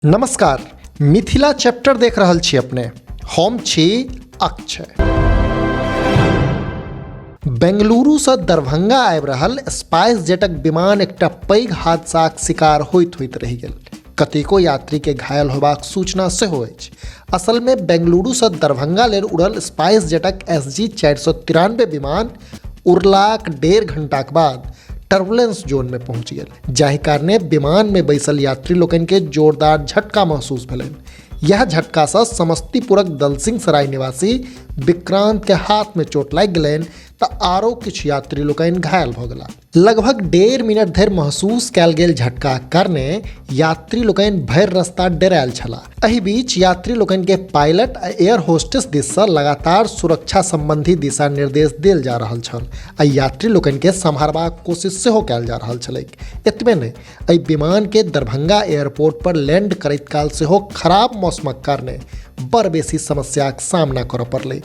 नमस्कार, मिथिला चैप्टर देख रहल छी अपने। हम छी अक्षय। बेंगलुरुसँ दरभंगा आबि रहल स्पाइस जेटक विमान एकटा पैघ हादसाक शिकार होइत होइत रहि गेल। कतेको यात्रीके घायल होबाक सूचना सेहो अछि। असलमे बेंगलुरुसँ दरभंगा लेल उड़ल स्पाइस जेटक एस जी 493 विमान उड़लाक 1.5 घंटाक बाद टर्बुलेंस जोनमे पहुँच गेल, जाहि कारणे विमानमे बैसल यात्री लोकनिके जोरदार झटका महसूस भेलनि। यह झटकासँ समस्तीपुरक दलसिंह सराय निवासी विक्रांतके हाथमे चोट लागि गेलनि तऽ आरो किछु यात्री लोकनि घायल भऽ गेला। लगभग 1.5 मिनट धरि महसूस कयल गेल झटकाक कारणे यात्री लोकनि भरि रस्ता डेरायल छलाह। एहि बीच यात्री लोकनिके पायलट आ एयर होस्टेस दिससँ लगातार सुरक्षा संबंधी दिशा निर्देश देल जा रहल छल आ यात्री लोकनिके सम्हारबाक कोशिश सेहो कयल जा रहल छलैक। एतबे नहि, एहि विमानके दरभंगा एयरपोर्ट पर लैंड करैत काल सेहो खराब मौसमक कारणे बड़ बेसी समस्याक सामना करऽ पड़लैक।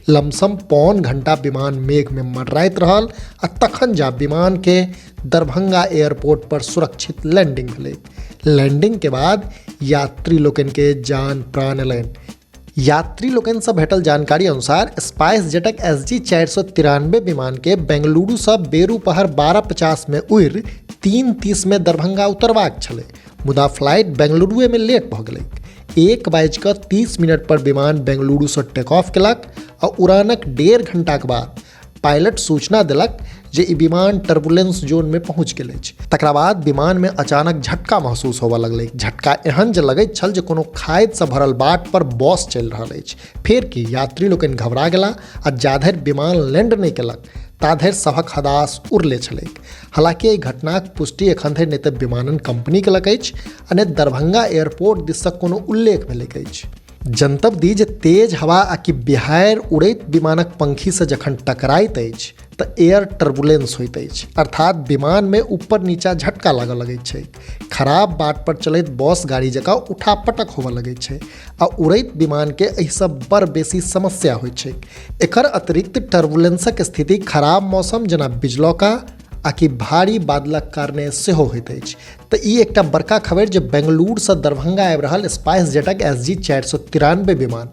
लमसम 0.75 घंटा विमान मेघमे मडराइत रहल आ तखन जा विमानके दरभंगा एयरपोर्ट पर सुरक्षित लैंडिंग भेलैक। लैंडिंग के बाद यात्री लोकनिके जान प्राण एलनि। यात्री लोकनिसँ भेटल जानकारी अनुसार स्पाइस जेटक एस जी 493 विमानके बेंगलुरुसँ बेरू पहर 12:50 में उड़ि 3:30 में दरभंगा उतरबाक छलै, मुदा फ्लाइट बेंगलुरुएमे लेट भऽ गेलैक। 1:30 पर विमान बेंगलुरुसँ टेक ऑफ केलक आ उड़ानक 1.5 घंटाक बाद पायलट सूचना देलक जे ई विमान टर्बुलेंस जोनमे पहुँच गेल अछि। तकरा बाद विमानमे अचानक झटका महसूस होबऽ लगलै। झटका एहन जे लगैत छल जे कोनो खादसँ भरल बाट पर बस चलि रहल अछि। फेर की, यात्री लोकनि घबरा गेला आ जाधरि विमान लैंड नहि केलक ताधरि सभक हदास उड़ले छलैक। हालांकि एहि घटनाक पुष्टि एखन धरि नहि तऽ विमानन कंपनी केलक अछि आ नहि दरभंगा एयरपोर्ट दिससँ कोनो उल्लेख भेलैक अछि। जनतब दी जे तेज हवा आ कि बिहाड़ि उड़ैत विमानक पंखीसँ जखन टकराइत अछि तऽ एयर टर्बुलेंस होइत अछि, अर्थात विमानमे ऊपर नीचा झटका लागऽ लगैत छैक। खराब बाट पर चलैत बस गाड़ी जकाँ उठा पटक होबऽ लगैत छै आ उड़ैत विमानके एहिसँ बड़ बेसी समस्या होइत छैक। एकर अतिरिक्त टर्बुलेंसक स्थिति खराब मौसम जेना बिजलौका आ कि भारी बादलक कारणे सेहो होइत अछि। तऽ ई एकटा बड़का खबरि जे बेंगलुरुसँ दरभंगा आबि रहल स्पाइस जेटक एस जी 493 विमान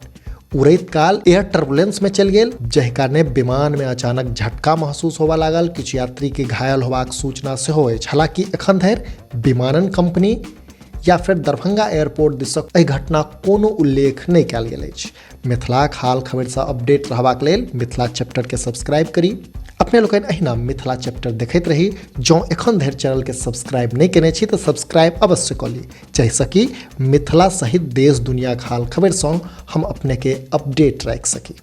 उड़ैत काल एयर टर्बुलेंसमे चलि गेल, जाहि कारणे विमानमे अचानक झटका महसूस होबऽ लागल। किछु यात्रीके घायल होबाक सूचना सेहो अछि। हालांकि एखन धरि विमानन कंपनी या फेर दरभंगा एयरपोर्ट दिसक एहि घटनाक कोनो उल्लेख नहि कयल गेल अछि। मिथिलाक हाल खबरिसँ अपडेट रहबाक लेल मिथिला चैप्टरके सब्सक्राइब करी। अपने लोकनि अहिना मिथिला चैप्टर देखैत रही। जँ एखन धरि चैनलके सब्सक्राइब नहि केने छी तऽ सब्सक्राइब अवश्य कऽ ली, जाहिसँ कि मिथिला सहित देश दुनियाक हाल खबरि सँग हम अपनेके अपडेट राखि सकी।